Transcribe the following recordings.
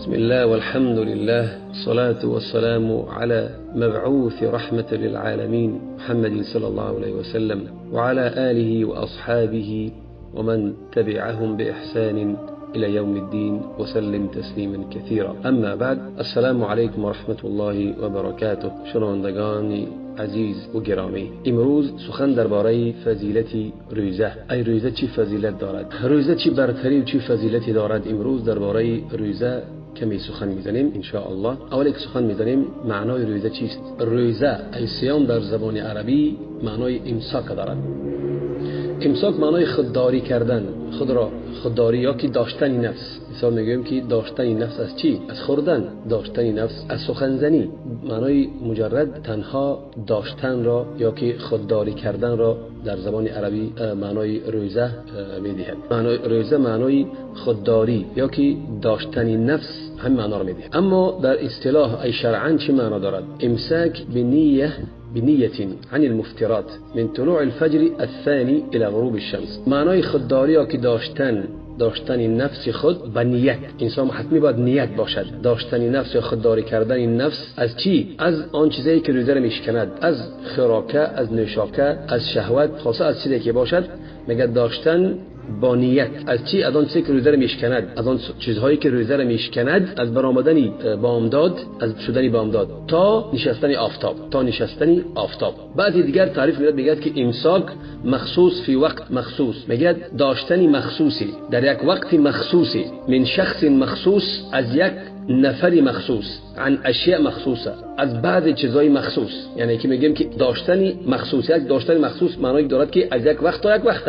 بسم الله والحمد لله الصلاة والسلام على مبعوث رحمة للعالمين محمد صلى الله عليه وسلم وعلى آله وأصحابه ومن تبعهم بإحسان إلى يوم الدين وسلم تسليما كثيرا. أما بعد، السلام عليكم ورحمة الله وبركاته. شنوندگان عزیز و گرامی، امروز سخن درباره فضیلت روزه. ای روزه چی فضیلت دارد؟ روزه چی برتری و چی فضیلتی دارد؟ امروز درباره روزه کمی سخن میزنیم ان شاء الله. اول که سخن میزنیم معنای روزه چیست؟ روزه ای صیام در زبان عربی معنای امساک دارد. امساک معنای خودداری کردن، خود را خودداری یا که داشتن نفس. مثال میگویم که داشتن نفس از چی؟ از خوردن. داشتن نفس از سخنزنی. معنای مجرد تنها داشتن را یا که خودداری کردن را در زبان عربی معنای روزه میدهد. معنای روزه معنای خودداری یا که داشتن نفس هم معنا را میدهد. اما در اصطلاح ای شرعاً چی معنا دارد؟ امساک بنیه بنية عن المفترات من طلوع الفجر الثاني إلى غروب الشمس. معنای خودداری یا که داشتن نفس خود با نیت. انسان حتمی باید نیت باشد. داشتن نفس یا خودداری کردن نفس از چی؟ از آن چیزایی که روزه را میشکند، از خوراکه، از نوشاکه، از شهوت، خاصه از چیزی که باشد. میگه داشتن با نیت از چی؟ از آن چیزی که روزه را میشکند، از آن چیزهایی که روزه را میشکند، از برآمدن بامداد، از شدن بامداد تا نشستن آفتاب، تا نشستن آفتاب. بعضی دیگر تعریف میاد، میگه که امساک مخصوص فی وقت مخصوص، میگه داشتن مخصوصی در یک وقت مخصوصی، من شخص مخصوص، از یک نفری مخصوص، عن اشیاء مخصوصه، از بعض چیزهای مخصوص. یعنی که میگیم که داشتن مخصوص، یک داشتن مخصوص معنی دارد که از یک وقت تا یک وقت،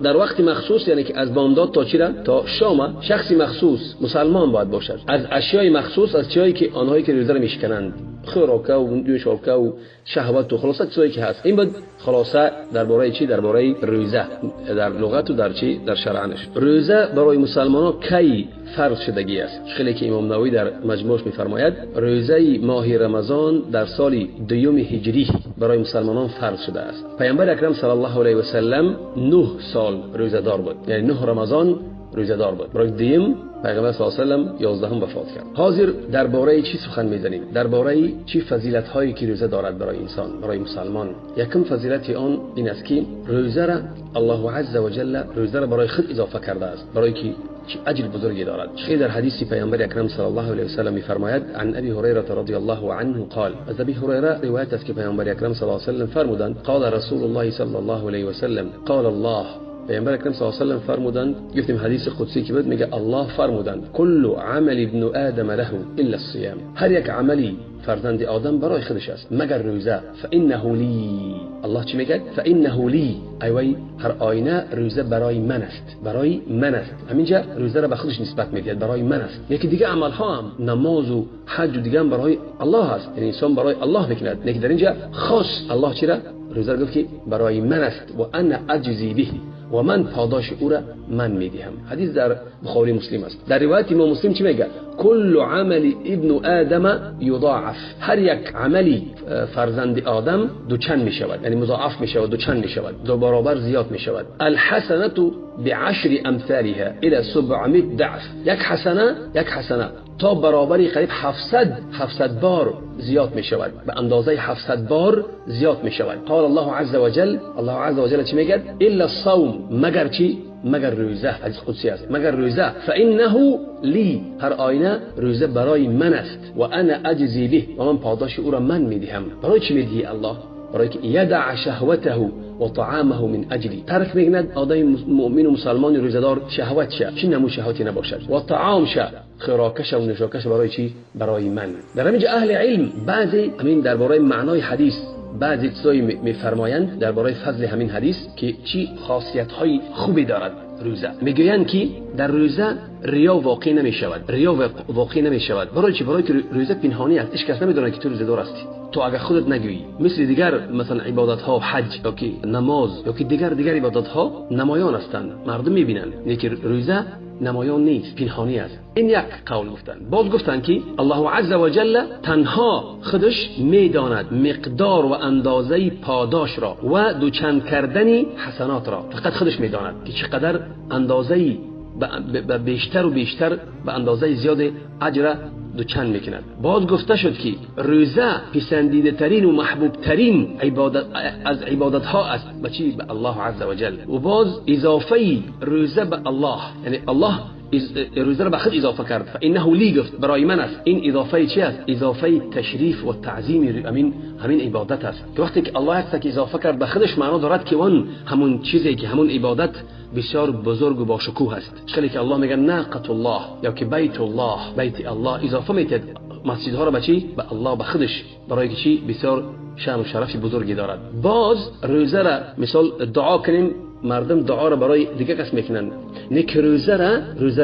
در وقت مخصوص، یعنی که از بامداد تا چی؟ تا شام. شخصی مخصوص مسلمان باید باشد، از اشیای مخصوص، از چیزایی که آنهایی که روزه را میشکنند، خوراکه و نوشابه و شهوت و خلاصه چیزایی که هست. این بود خلاصه درباره چی؟ درباره روزه در لغت و در چی؟ در شرعنش. روزه برای مسلمانان کی فرض شدگی است؟ خیلی که امام نووی در مجموعش میفرماید روزه ماه رمضان در سال دوم هجری برای مسلمانان فرض شده است. پیامبر اکرم صلی الله علیه و سلم 9 سال روزه دار بود، یعنی 9 رمضان روزه دار بود. برای دوم پیغمبر صلی الله علیه و سلم 11 وفات کرد. حاضر درباره چی سخن میزنیم؟ درباره چی فضیلت هایی که روزه دارد برای انسان، برای مسلمان. یکم فضیلت آن این است که روزه را الله عز و جل روزه را برای خود اضافه کرده است، برای که چه اجر بزرگی دارد. خیلی در حدیث پیامبر اکرم صلی الله علیه و سلم میفرماید عن ابی هریره رضی الله عنه قال، از ابی هریره روایت است که پیامبر اکرم صلی الله علیه و سلم فرمودند قال رسول الله صلی الله علیه و سلم قال الله. پیامبر اکرم صلی الله علیه و سلم فرمودند، گفتیم حدیث قدسی که بود، میگه الله فرمودند کل عمل ابن آدم له الا الصيام، هر یک عملی فرزند آدم برای خودش است مگر روزه. فانه لی، الله چی میگه؟ فانه لی، ای وای هر آینه روزه برای من است، برای من است. همینجا روزه را به خودش نسبت میدهد، برای من است. یکی دیگه عمل ها هم نماز و حج و دیگه هم برای الله است، یعنی انسان برای الله میکند. لیکن در اینجا خاص الله چی را؟ روزه را گفت که برای من است و انا اجزی به، و من پاداش او را من میدهم. حدیث در بخاری مسلم است. در روایت امام مسلم چی میگه؟ کل عمل ابن آدم یضاعف، هر یک عملی فرزند آدم دوچند میشود، یعنی مضاعف میشود، دوچند میشود، دو برابر زیاد میشود. الحسنه بعشر امثالها الى 700 ضعف، یک حسنه، یک حسنه تا برابری قریب 700 بار زیاد می شود، به اندازه 700 بار زیاد می شود. قال الله عز وجل، الله عز وجل چی میگه؟ الا الصوم، مگر چی؟ مگر روزه. حدیث قدسی است، مگر روزه. فانه لی، هر آینه روزه برای من است و انا اجزی به، و من پاداش او را من میدهم. برای چی میدهی الله؟ برای که یدع شهوته و طعامه من اجلی، ترک میکند آدم مؤمن و مسلمان روزه‌دار شهوت شه، چی نمو شهوتی نباشد، و طعام شه، خوراکش و نوشاکش برای چی؟ برای من. در همینجا اهل علم بعضی همین درباره معنای حدیث بعضی چیزایی میفرمایند درباره فضل همین حدیث که چی خاصیت های خوبی دارد روزه. میگویند که در روزه ریا واقع نمیشود، ریا واقع نمیشود. برای چی؟ برای که روزه پنهانی است، هیچ کس نمیدونه که تو روزه دار هستی. تو اگر خودت نگویی، مثل دیگر مثلا عبادت ها، حج یا که نماز یا که دیگر عبادت ها نمایان هستند، مردم میبینند، لیکن روزه نمایان نیست، پنهانی است. این یک قول گفتن. باز گفتن که الله عز و جل تنها خودش میداند مقدار و اندازه پاداش را و دوچند کردن حسنات را، فقط خودش میداند که چقدر اندازه به بیشتر و بیشتر به اندازه زیاد اجر دوچند میکند. باز گفته شد که روزه پسندیده ترین و محبوب ترین عبادت از عبادت ها است به چی؟ به الله عز وجل. و باز اضافه روزه به الله، یعنی الله روزه را به خود اضافه کرد، فانه لی گفت برای من است. این اضافه چی است؟ اضافه تشریف و تعظیم همین عبادت است. که وقتی که الله است که اضافه کرد به خودش، معنا دارد که اون همون چیزی که همون عبادت بسیار بزرگ و باشکوه است. چون که الله میگه ناقة الله یا که بیت الله، بیت الله اضافه میتد مسجدها را به چی؟ به الله، به خودش، برای که چی؟ بسیار شأن و شرف بزرگی دارد. باز روزه را مثال دعا کنیم، مردم دعا را برای دیگه کس میکنن، نه که روزه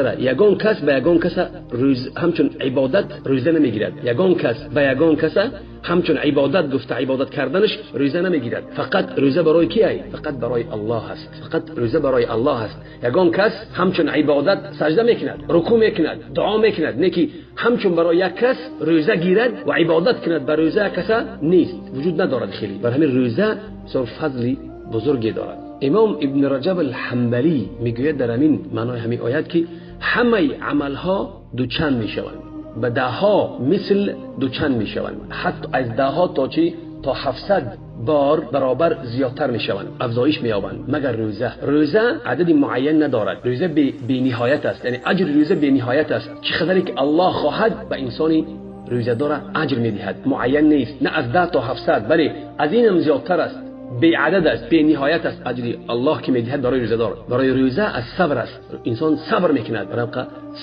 را یگان کس به یگان کس روز همچون عبادت روزه نمیگیرد. یگان کس به یگان کس همچون عبادت گفته عبادت کردنش روزه نمیگیرد. فقط روزه برای کیه؟ فقط برای الله است. فقط روزه برای الله است. یگان کس همچون عبادت سجده میکند، رکوع میکند، دعا میکند، نه که همچون برای یک کس روزه گیرد و عبادت کند. بر روزه کس نیست، وجود ندارد خیلی. بر همین روزه بسیار فضلی بزرگی دارد. امام ابن رجب الحنبلی میگوید در همین معنای همین آیت که همه عملها دوچند میشوند، به ده ها مثل دوچند میشوند، حتی از ده ها تا چی؟ تا 700 بار برابر زیادتر میشوند، افزایش مییابند، مگر روزه. روزه عدد معین ندارد، روزه بی نهایت است، یعنی اجر روزه بی نهایت است. چقدری که الله خواهد به انسانی روزه داره اجر میدهد، معین نیست، نه از 10 تا 700، بله از اینم زیادتر است، بی عدد است، بی نهایت است اجر الله که میدهد برای روزه دار. برای روزه از صبر است، انسان صبر میکند، برای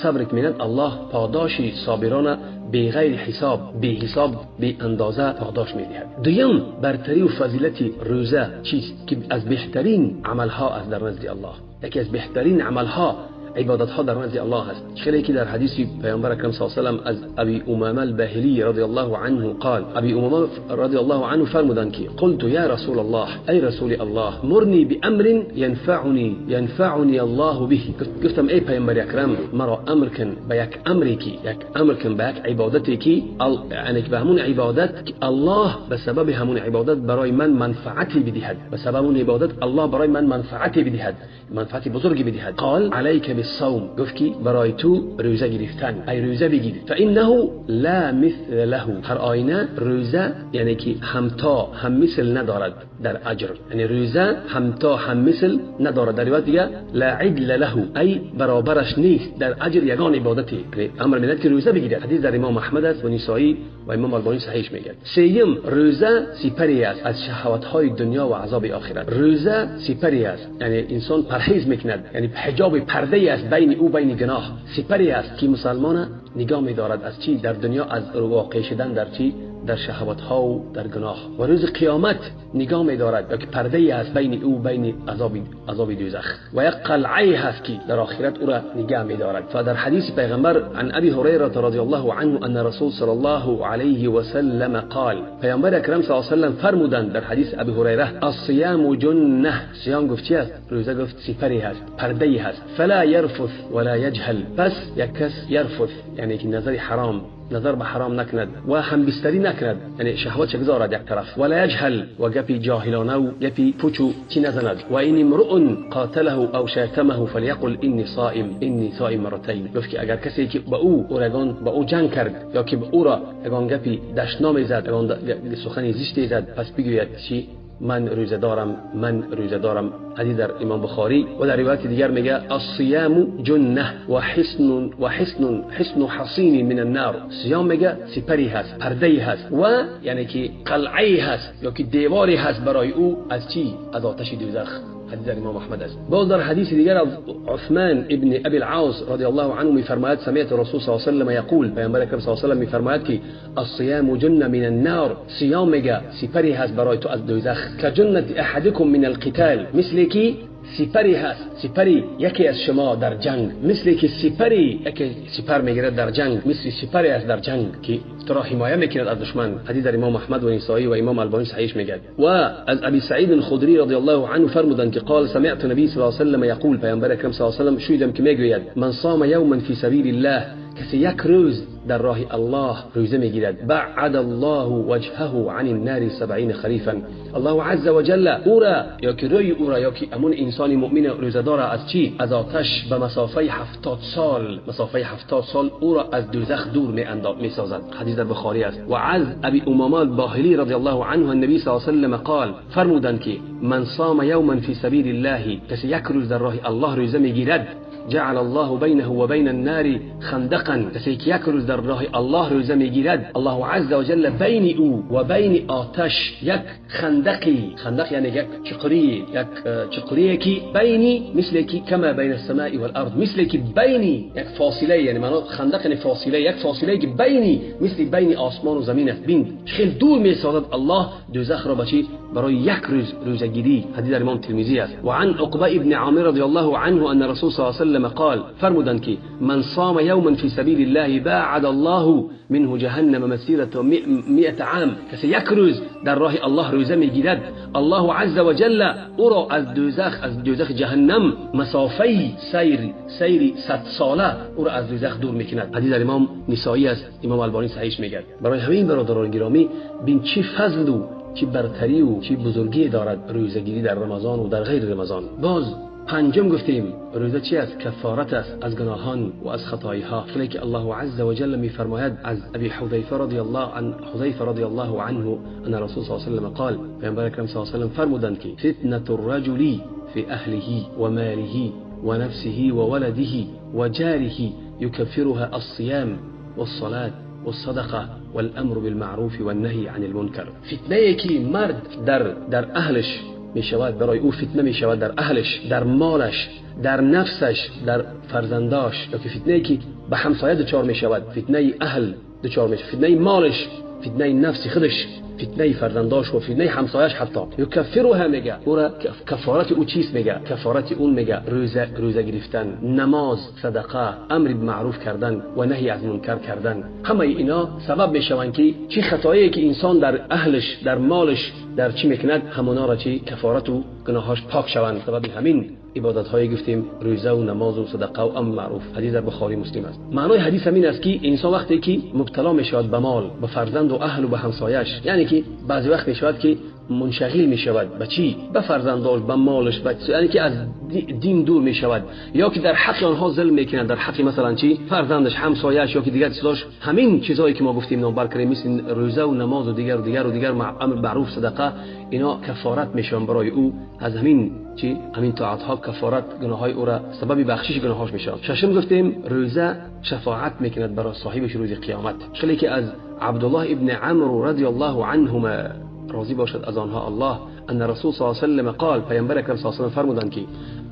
صبر که میکند الله پاداش صابران بی غیر حساب، بی حساب، بی اندازه پاداش میدهد. دویم برتری و فضیلت روزه چیست؟ که از بهترین عملها است در نزد الله، یکی از بهترین عملها عبادت ها در نزد الله است. خیلی که در حدیث پیامبر اکرم صلی الله علیه و سلم از ابی امامه الباهلی رضی الله عنه قال، ابی امامه رضی الله عنه فرمودند که قلت یا رسول الله، ای رسول الله، مرنی بامر ينفعني الله به. گفتم ای پیامبر اکرم، مرا امر کن به یک امری که یک امر کن به یک عبادتی که یعنی به همون عبادت که الله به سبب همون عبادت برای من منفعتی بدهد، به سبب اون عبادت الله برای من منفعتی بدهد، منفعت بزرگی بدهد. قال عليك بالصوم، گفت که برای تو روزه گرفتن، ای روزه بگیر، فانه لا مثل له. هر آینه روزه یعنی که همتا هم مثل ندارد در اجر، یعنی روزه همتا هم مثل ندارد. در روایت دیگه لا عدل له، ای برابرش نیست در اجر یگان عبادتی. امر میده که روزه بگیرد. حدیث در امام احمد است و نسائی و امام البانی صحیح میگه. سیم روزه سپری است از شهوت های دنیا و عذاب آخرت. روزه سپری است، یعنی انسان پرهیز میکند، یعنی حجاب پرده است بین او بین گناه. سپری است که مسلمان نگاه میدارد از چی؟ در دنیا از واقع شدن در چی؟ در شهوت ها و در گناه. و روز قیامت نگاه می‌دارد که پرده است بین او بین عذاب دوزخ، و یک قلعه هست که در آخرت او را نگاه می‌دارد. فدر حدیث پیغمبر عن ابی هریره رضی الله عنه ان رسول صلی الله علیه و سلم قال، پیامبر اکرم صلی الله علیه و سلم فرمودند در حدیث ابی هریره الصيام جنه. صیام گفت چی است؟ روزه گفت سپری هست، پرده هست. فلا يرفث ولا يجهل، پس یک کس یرفث یعنی که نظر حرام، نظر به حرام نکند و هم بستری نکند، یعنی شهوت گذارد یک طرف، ولا يجهل و گپی جاهلانه و گپی پوچو چی نزند. و این امرؤ قاتله او شاتمه فلیقل انی صائم، انی صائم مرتين. گفت که اگر کسی که با او اورگان با او جنگ کرد یا که به او را یگان گپی دشنام زد، یگان سخنی زشتی زد، پس بگوید چی؟ من روزه دارم، من روزه دارم. حدیث در امام بخاری. و در روایت دیگر میگه الصيام جنه و حصن و حصن حصن حصین من النار. صیام میگه سپری هست، پرده هست و یعنی که قلعه هست یا که دیواری هست برای او از چی؟ از آتش دوزخ. حدیث در امام احمد است. باز در حدیث دیگر از عثمان ابن ابی العاص رضی الله عنه میفرماید سمعت رسول صلی الله علیه و سلم یقول، پیامبر اکرم صلی الله علیه و سلم میفرماید که الصيام جنه من النار. صیام میگه سپری هست برای تو از دوزخ، کجنة احدکم من القتال، مثل که سپری هست، سپری یکی از شما در جنگ، مثل که سپری یکی سپر میگیرد در جنگ، مثل سپری است در جنگ که تو را حمایه میکند از دشمن. حدیث در امام احمد و نسائی و امام البانی صحیح میگه. و از ابی سعید الخدری رضی الله عنه فرمودند که قال سمعت النبی صلی الله علیه و سلم یقول، پیامبر اکرم صلی الله علیه و سلم شنیدم که میگوید من صام یوما فی سبیل الله، کسی یک روز در راه الله روزه میگیرد، بعد الله وجهه عن النار 70 خریفا، الله عز وجل او را یا که روی او را یا که امون انسان مؤمن روزه داره از چی؟ از آتش به مسافه 70 سال، مسافه 70 سال او را از دوزخ دور می سازد. حدیث در بخاری است. و از ابی امامه الباهلی رضی الله عنه النبی صلی الله علیه و سلم قال، فرمودند که من صام یوما فی سبیل الله، کسی یک روز در راه الله روزه میگیرد، جعل الله بینه و بین النار خندقا، کسی که یک روز در راه الله روزه میگیرد، الله عز وجل بین او و بین آتش یک خندقی، خندق یعنی یک چقری، یک چقری که بینی مثل که کما بین السماء والارض، مثل که بینی یک فاصله، یعنی معنا خندق یعنی فاصله، یک فاصله که بینی مثل بین آسمان و زمین است. بین خیلی دور میسازد الله دوزخ را بچی برای یک روز روزگیری. حدیث در امام ترمذی است. و عن عقبه ابن عامر رضی الله عنه ان رسول صلی الله علیه و سلم قال، فرمودند که من صام یوما فی سبیل الله باعد الله منه جهنم مسیرة 100 عام، کسی یک روز در راه الله روزه میگیرد، الله عز وجل او را از دوزخ، از دوزخ جهنم مسافه سیر 100 ساله او را از دوزخ دور میکند. حدیث در امام نسائی است، امام البانی صحیح میگه. برای همین برادران گرامی، بین چی فضل و چی برتری و چی بزرگی دارد روزگیری در رمضان و در غیر رمضان. باز پنجم گفتیم روزه چی است؟ کفارت است از گناهان و از خطایی ها. خیلی که الله عز وجل میفرماید از ابی حذیفه رضی الله عن حذیفه رضی الله عنه ان رسول صلی الله علیه و سلم قال، پیامبر اکرم صلی الله علیه و سلم فرمودند که فتنة الرجل فی اهله و ماله و نفسه و ولده و جاره یکفرها الصيام والصلاة والصدقة والأمر بالمعروف والنهي عن المنكر. فتنه که مرد در اهلش می شود، برای او فتنه می شود در اهلش، در مالش، در نفسش، در فرزنداش، یا که فتنه که به همسایه دچار می شود، فتنه اهل دچار می شود، فتنه مالش، فتنه نفس خودش، فتنه فرزنداش و فتنه همسایش حتی. یکفرها میگه، او را کفارت او چیست میگه؟ کفارت اون میگه روزه گرفتن، نماز، صدقه، امر به معروف کردن و نهی از منکر کردن. همه اینا سبب میشوند که چی خطایی که انسان در اهلش، در مالش، در چی میکند، همونا را چی کفارت و گناهاش پاک شوند. سبب همین عبادت های گفتیم روزه و نماز و صدقه و امر معروف. حدیث در بخاری مسلم است. معنای حدیث همین است که انسان وقتی که مبتلا میشود به مال، به فرزند و اهل و به همسایش، یعنی که بعضی وقت میشود که منشغل میشود به چی؟ به فرزنداش، به مالش، به یعنی که از دین دور میشود، یا که در حق آنها ظلم میکنند، در حق مثلا چی؟ فرزندش، همسایش، یا که دیگر چیزاش. همین چیزایی که ما گفتیم نامبر کردیم مثل روزه و نماز و دیگر و دیگر و دیگر، امر معروف، صدقه، اینا کفارت میشوند برای او. از همین چی؟ همین طاعت ها کفارت گناههای او را سبب بخشش گناهاش میشوند. ششم گفتیم روزه شفاعت میکند برای صاحبش روز قیامت. خیلی که از عبدالله ابن عمرو رضی الله عنهما راضی باشد از آنها الله، ان رسول صلی الله علیه و سلم قال، پیامبر اکرم صلی الله علیه و سلم فرمودند که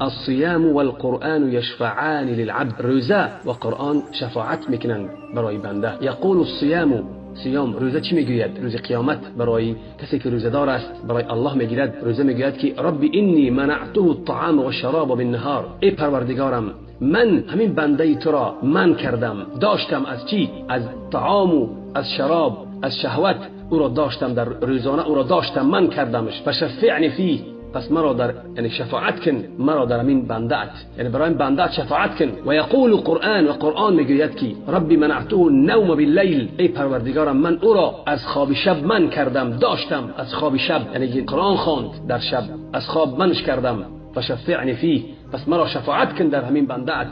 الصيام والقرآن يشفعان للعبد، روزه و قرآن شفاعت میکنند برای بنده. یقول الصيام، صیام روزه چی میگوید؟ روز قیامت برای کسی که روزه دار است، برای الله میگیرد روزه، میگوید که رب انی منعته الطعام والشراب بالنهار، ای پروردگارم من همین بنده تو را من کردم، داشتم از چی؟ از طعام و از شراب، از شهوت او را داشتم، در روزانه او را داشتم، من کردمش. فشفعنی فیه، پس مرا در یعنی شفاعت کن مرا در همین بنده‌ات، یعنی برای این بنده‌ات شفاعت کن. و یقول قرآن، و قرآن میگوید که ربی منعته النوم باللیل، ای پروردگارم من او را از خواب شب من کردم، داشتم از خواب شب، یعنی قرآن خواند در شب، از خواب منش کردم. فشفعنی فیه، پس مرا شفاعت کن در همین بنده‌ات.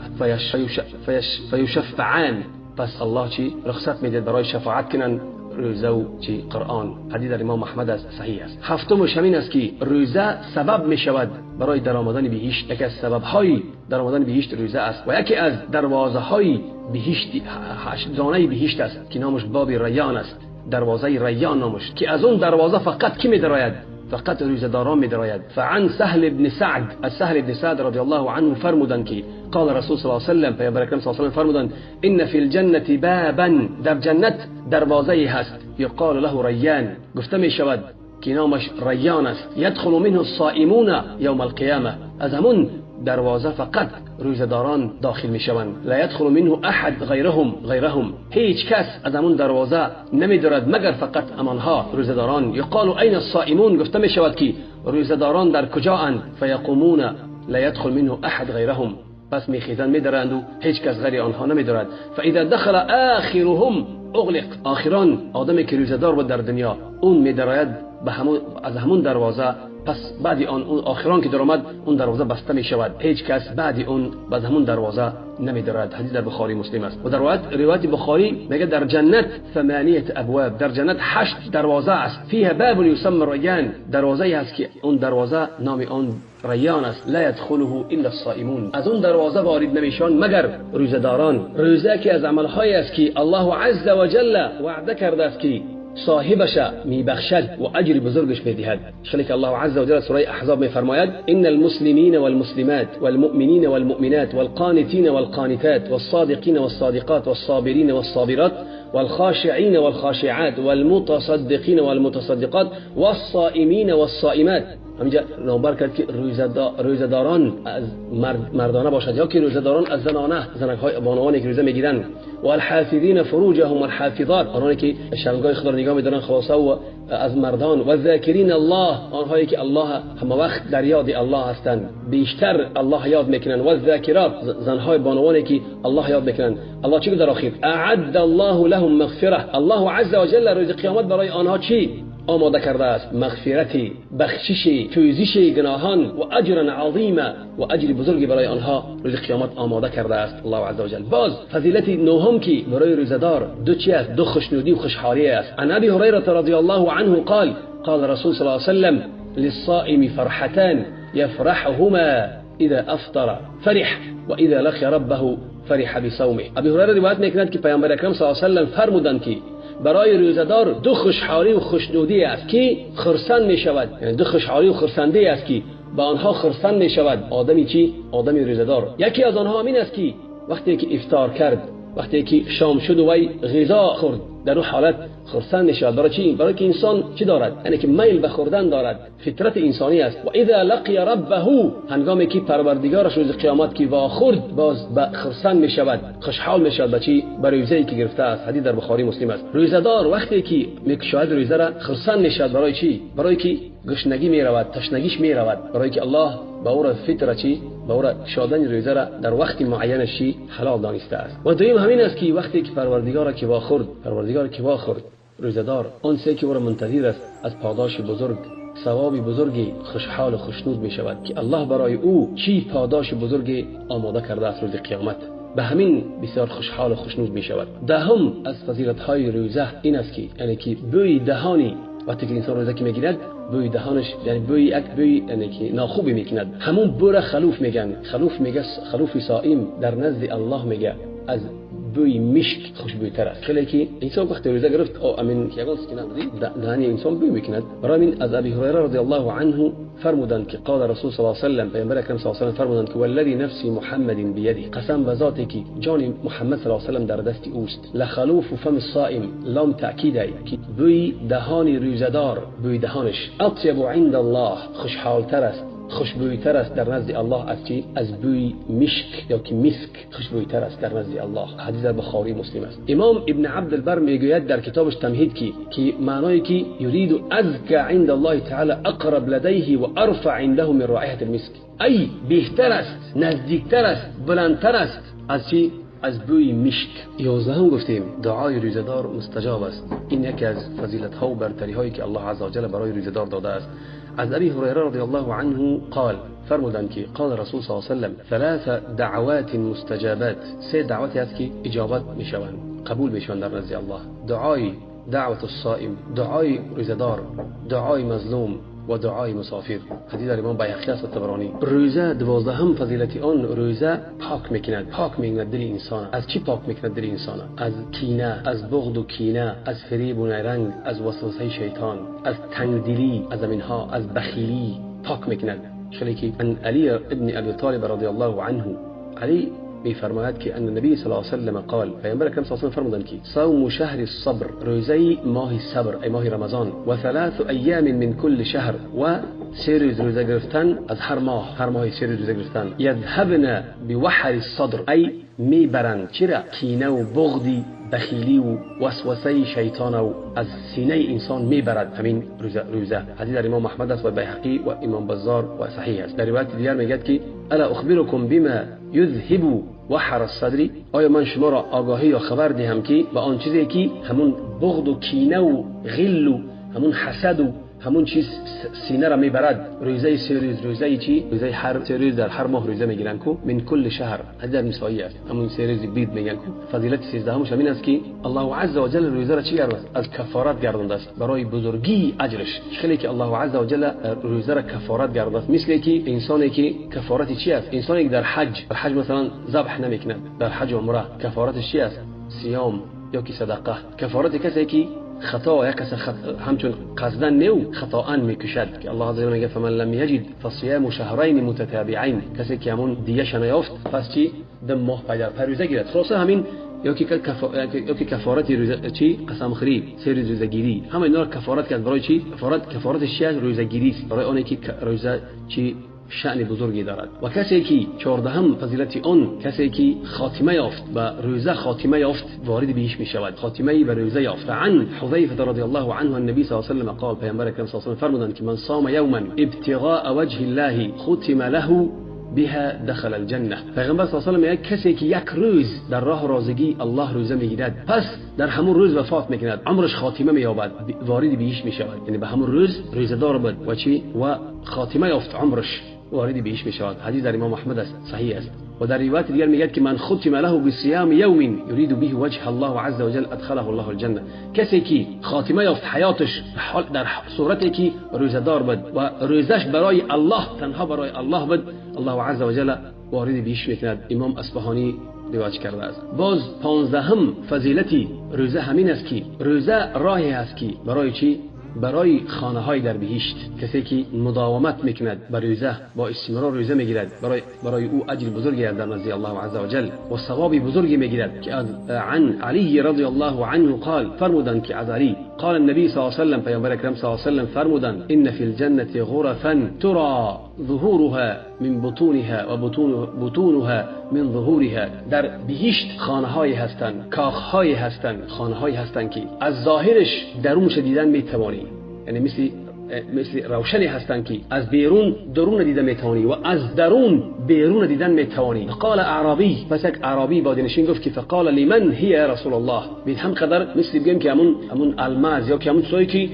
فیشفعان، پس الله چی رخصت میده برای شفاعت کنن روزه و چی قرآن. حدیث در امام احمد است، صحیح است. هفتمش همین است که روزه سبب می شود برای درآمدن بهشت. یکی از سبب های درآمدن بهشت روزه است و یکی از دروازه های بهشت، 8 دانه بهشت است که نامش باب ریان است، دروازه ریان نامش، که از اون دروازه فقط کی می درآید؟ فقط روزه‌داران می درآید. فعن سهل بن سعد، از سهل بن سعد رضی الله عنه فرمودند که قال رسول صلی الله علیه و سلم، پیامبر اکرم صلی الله علیه و سلم فرمودند ان فی الجنة بابا، در جنت دروازه‌ای هست، یقال له ریان، گفته می شود که نامش ریان است، یدخل منه الصائمون یوم القیامه، از همون دروازه فقط روزه‌داران داخل میشوند، لا یدخل منه احد غیرهم، هیچ کس از همون دروازه نمیدارد مگر فقط امانها روزه‌داران. یقال این الصائمون، گفته میشود که روزه‌داران در کجا اند؟ فیقومون لا یدخل منه احد غیرهم، پس میخیزند میدارند و هیچ کس غیر آنها نمیدارد. فاذا دخل آخرهم اغلق، آخران آدمی که روزه‌دار بود در دنیا اون میدراید به همون از همون دروازه، پس بعد آن اون آخران که درآمد اون دروازه بسته می شود، هیچ کس بعد اون بعد همون دروازه نمیدارد. حدیث در بخاری مسلم است. و در روایت بخاری میگه در جنت 8 ابواب، در جنت 8 دروازه است. فيها باب يسمى الريان، دروازه است که اون دروازه نام آن ریان است، لا يدخله الا الصائمون، از اون دروازه وارد نمیشان مگر روزه‌داران. روزه که از عمل‌هایی است که الله عز وجل وعده کرده است که صاحبش میبخشد و اجر بزرگش میدهد. شلیک الله عز وجل سوره احزاب میفرماید ان المسلمین والمسلمات والمؤمنین والمؤمنات والقانتین والقانتات والصادقین والصادقات والصابرین والصابرات والخاشعین والخاشعات والمتصدقین والمتصدقات والصائمین والصائمات. همینجا نامبر کرد که روزه‌داران از مردانه باشد یا که روزه‌داران از زنانه، زنک‌های بانوانی که روزه میگیرند، والحافظین فروجهم والحافظات، آنهایی که شرمگاه خدا را نگاه می‌دارند خلاصه و از مردان، و ذاکرین الله، آنهایی که الله همه وقت در یاد الله هستند، بیشتر الله یاد میکنند، و الذاکرات، زنهای بانوانی که الله یاد میکنند. الله چی در آخر؟ اعد الله لهم مغفره، الله عز وجل روز قیامت برای آنها چی آماده کرده است؟ مغفرتی، بخششی، پوزش گناهان و اجر عظیم و اجر بزرگی برای آنها روز قیامت آماده کرده است الله عز وجل. باز فضیلت نهم که برای روزه‌دار دو چی است؟ دو خوشنودی و خوشحالی است. عن ابی هریره رضی الله عنه قال قال رسول صلی الله علیه وسلم للصائم فرحتان يفرحهما اذا افطر فرح واذا لقي ربه فرح بصومه. ابی هریره روایت میکند که پیامبر اکرم صلی الله علیه وسلم فرمودند که برای روزه‌دار دو خوشحالی و خوشنودی است که خرسند می شود، یعنی دو خوشحالی و خرسندی است که با آنها خرسند می شود آدمی چی؟ آدمی روزه‌دار. یکی از آنها همین است که وقتی که افطار کرد، وقتی که شام شد و وی غذا خورد، در اون حالت خرسند می شود. برای چی؟ برای که انسان چی دارد؟ یعنی که میل به خوردن دارد، فطرت انسانی است. و اذا لقی ربه، هنگامی که پروردگارش روز قیامت که واخورد، باز به خرسند می شود، خوشحال می شود. به چی؟ به روزه‌ای که گرفته است. حدیث در بخاری مسلم است. روزه‌دار وقتی که میکشاید روزه را خرسند می شود. برای چی؟ برای که گشنگی می رود، تشنگیش می رود، برای که الله به او را فطره چی؟ به او را شادن روزه را در وقت معینش حلال دانسته است. و دویم همین است که وقتی که پروردگار که واخورد، پروردگار که واخورد روزه‌دار، آن سه که او را منتظر است از پاداش بزرگ، ثواب بزرگی خوشحال و خوشنود می شود که الله برای او چی پاداش بزرگی آماده کرده است روز قیامت. به همین بسیار خوشحال و خوشنود می شود. دهم از فضیلت های روزه این است که یعنی که بوی دهانی وقتی که انسان روزه که میگیرد، بوی دهانش یعنی بوی یک بوی یعنی که ناخوبی میکند، همون بو را خلوف میگن. خلوف میگه، خلوف صائم در نزد الله میگه از بوی مشک خوشبویتر است. خیلی که انسان وقتی روزه گرفت او امین که یگان سکینه دهان انسان بوی میکند. برای من از ابی هریره رضی الله عنه فرمودند که قال رسول صلی الله علیه وسلم، پیامبر اکرم صلی الله علیه وسلم فرمودند که والذی نفسی محمد بیده، قسم به ذاتی که جان محمد صلی الله علیه وسلم در دست اوست، لخلوف فم الصائم، لام تاکید که بوی دهان روزه‌دار، بوی دهانش اطیب عند الله، خوشحالتر است، خوشبویتر است در نزد الله از چی؟ از بوی مشک یا که مسک خوشبویتر است در نزد الله. حدیث در بخاری مسلم است. امام ابن عبد البر میگوید در کتابش تمهید که معنای که یرید ازکى عند الله تعالی اقرب لدیه و ارفع عنده من رائحه المسک، ای بهتر است، نزدیکتر است، بلندتر است از چی؟ از بوی مشک. 11 گفتیم دعای روزه‌دار مستجاب است. این یکی از فضیلت ها و برتری هایی که الله عز وجل برای روزه‌دار داده است. از ابی هریره رضی الله عنه قال، فرمودند که قال رسول صلی الله علیه وسلم ثلاث دعوات مستجابات، سه دعوتی هست که اجابت میشوند، قبول میشوند در نزد الله. دعای دعوت الصائم، دعای روزه‌دار، دعای مظلوم و دعای مسافر. حدیث در امام بیهقی است و طبرانی. روزه 12 فضیلت آن، روزه پاک میکند، پاک میکند دل انسان. از چی پاک میکند دل انسان؟ از کینه، از بغض و کینه، از فریب و نیرنگ، از وسوسه شیطان، از تنگدلی، از اینها، از بخیلی پاک میکند. خیلی که ان علی ابن ابی طالب رضی الله عنه، علی میفرماید که ان النبی صلی الله علیه وسلم قال، پیامبر اکرم صلی الله علیه و فرمودند که صوم شهر الصبر، روزه ماه صبر ای ماه رمضان، و ثلاث ایام من كل شهر، و سه روز روزه گرفتن از هر ماه، هر ماه سه روز روزه گرفتن، یذهبن بوحر الصدر، ای میبرند چرا؟ کینه و بغضی بخیلی و وسوسه شیطان و از سینه انسان میبرد همین روزه. حدیث در امام احمد است و بیهقی و امام بزار و صحیح است. در روایت دیگر میگه که الا اخبرکم بما یذهب وحر الصدر، آیا من شما را آگاهی یا خبر دهم که با آن چیزی که همون بغض و کینه و غل و همون حسد و همون چیز سینه را میبرد. روزه 3 روز، روزه چی؟ روزه هر 3 روز در هر ماه روزه میگیرن کو من کل شهر، در نسایی است همون 3 روز بید میگن کو. فضیلت 13 همین است که الله عز وجل روزه را چی گرداند؟ از کفارت گردانده است برای بزرگی اجرش. خیلی که الله عز وجل روزه را کفارت گردانده است، مثل که انسانی که کفارت چی است؟ انسانی که در حج، در حج مثلا ذبح نمیکند، در حج و عمره کفارتش چی است؟ صیام یا که صدقه. کفارت کسی که خطا یک کس همچون قصدا نو خطا میکشد که الله عز وجل میگه فمن لم یجد فصيام شهرين متتابعين، کسی که همون دیه‌ش نیافت پس چی؟ 2 ماه پی در پی روزه گیرد. خلاصه همین یا که کفارت روزه چی؟ قسم خوری، 3 روز روزه گیری، همه اینا کفارت کرد. برای چی؟ کفارتش چی؟ روزه گیری است، برای اونی که روزه چی شأن بزرگی دارد. و کسی که 14 فضیلت آن، کسی که خاتمه یافت و روزه خاتمه یافت وارد بهش می شود، خاتمه به روزه یافت. عن حذیفه رضی الله عنه النبی صلی الله علیه و سلم قال، پیامبر اکرم صلی الله علیه و سلم فرمودند که من صام یوما ابتغاء وجه الله ختم له بها دخل الجنه. پیغمبر صلی الله علیه و سلم میگه کسی که یک روز در راه رازگی الله روزه میگیرد پس در همون روز وفات میکند، عمرش خاتمه مییابد، وارد بهش میشود، یعنی به همون روز روزه دار بود و چی؟ و خاتمه یافت عمرش، وارد بهش میشود. حدیث در امام احمد است، صحیح است. و در روایت دیگر میگه که من ختم له بصيام يوم يريد به وجه الله عز وجل ادخله الله الجنه. کسی که خاتمه یافت حیاتش در صورتی که روزه دار بود و روزش برای الله، تنها برای الله بود، الله عز وجل وارد بهش میکند. امام اصفهانی روایت کرده است. باز 15 فضیلتی روزه همین است که روزه راهی است که برای چی؟ برای خانه های در بهشت. کسی که مداومت میکند بر روزه، با استمرار روزه میگیرد، برای او اجر بزرگی در نزد الله عز وجل و ثواب بزرگی میگیرد. که از عن علی رضی الله عنه قال، فرمودند که از علی قال النبی صلی الله علیه و سلم، پیامبر اکرم صلی الله علیه و سلم فرمودند ان فی الجنه غرفا ترى ظهورها من بطونها و بطونها من ظهورها. در بهشت خانه های هستند، کاخ های هستند، خانه های هستند که از ظاهرش درونش دیدن میتوانی، یعنی مثل روشنی هستند که از بیرون درون دیده میتوانی و از درون بیرون دیدن میتوانی. قال اعرابی، پس یک اعرابی بادینشین گفت که فقال لمن هی یا رسول الله. به هم قدر مثل بگیم که همون الماس یا که همون چیزایی که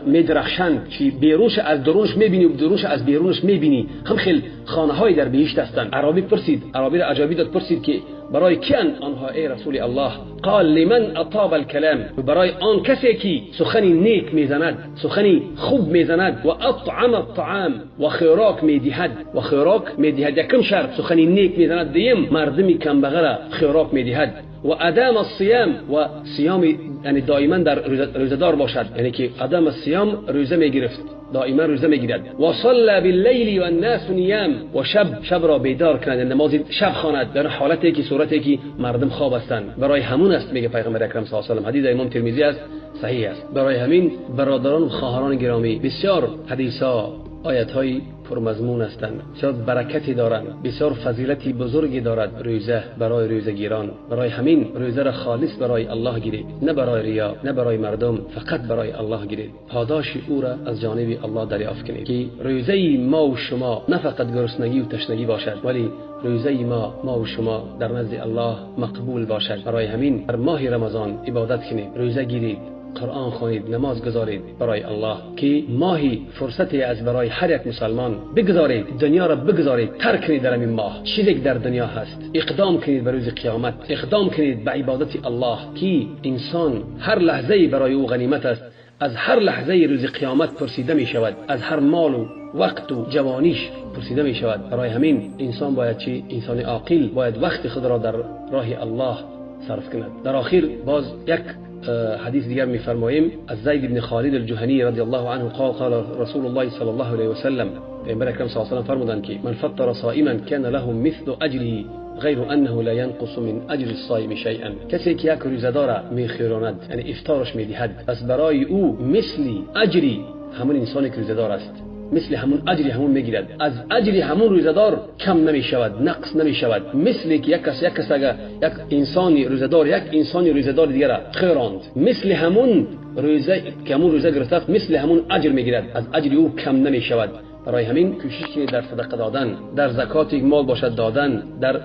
میدرخشند که بیرونش از درونش میبینی و درونش از بیرونش میبینی، هم خیلی خانه های در بهشت هستند. اعرابی پرسید، اعرابی را عجبی داد، پرسید که برای کیان آنها ای رسول الله؟ قال لمن اطاب الكلام، برای آن کسی که سخنی نیک میزند، سخنی خوب میزند، و اطعم الطعام، و خوراک میدهد، و خوراک میدهد. یکم شرط سخنی نیک میزند، دیم مردمی کم بغره خوراک میدهد، و ادام الصيام، و صیام یعنی دائما در روزه‌دار باشد، یعنی که ادام الصيام روزه میگرفت، دائما روزه میگیرد، و صلى بالليل والناس نيام، و شب را بیدار کند، نماز شب خواند در حالتی که صورتی که مردم خواب هستند. برای همون است میگه پیغمبر اکرم صلی الله علیه و سلم. حدیث امام ترمذی است، صحیح است. برای همین برادران و خواهران گرامی، بسیار حدیث‌ها، آیت‌های پرمضمون هستند، بسیار برکتی دارند، بسیار فضیلتی بزرگی دارد روزه برای روزه‌گیران. برای همین روزه را خالص برای الله گیرید، نه برای ریا، نه برای مردم، فقط برای الله گیرید. پاداش او را از جانب الله دریافت کنید که روزه ما و شما نه فقط گرسنگی و تشنگی باشد، ولی روزه ما و شما در نزد الله مقبول باشد. برای همین در ماه رمضان عبادت کنید، روزه گیرید، قرآن خوانید، نماز گذارید برای الله که ماهی فرصتی از برای هر یک مسلمان بگذارید، دنیا را بگذارید، ترک کنید در این ماه چیزی که در دنیا هست، اقدام کنید به روز قیامت، اقدام کنید به عبادت الله که انسان هر لحظه برای او غنیمت است، از هر لحظه روز قیامت پرسیده می شود، از هر مال و وقت و جوانیش پرسیده می شود. برای همین انسان باید چی؟ انسان عاقل باید وقت خود را در راه الله صرف کند. در آخر باز یک حدیث دیگر می‌فرماییم از زید بن خالد الجهنی رضی الله عنه قال قال رسول الله صلی الله علیه و سلم، پیامبر اکرم صلی الله علیه و سلم فرمودند که من فطر صائما كان له مثل اجره غیر انه لا ينقص من اجر الصائم شيئا. کسی که یک روزه‌دار میخوراند، یعنی افطارش میدهد، پس برای او مثل اجری همون انسانی که روزه‌دار است. مثل همون اجر همون میگیرد. از اجر همون روزه‌دار کم نمیشود، نقص نمیشود. مثل که یک کس یک کس اگر یک انسانی روزه‌دار یک انسانی روزه‌دار دیگر را خیراند، مثل همون روزه که همون روزه گرفته است، مثل همون اجر میگیرد، از اجر او کم نمیشود. برای همین کوشش کنید در صدقه دادن، در زکات مال باشد دادن، در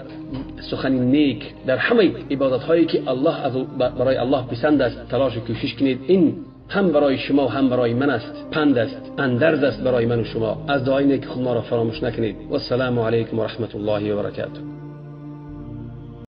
سخن نیک، در همه عبادت هایی که الله از برای الله پسند است تلاش و کوشش کنید. این هم برای شما و هم برای من است، پند است، اندرز است برای من و شما. از دعای نیک خود ما را فراموش نکنید. و السلام علیکم و رحمت الله و برکاته.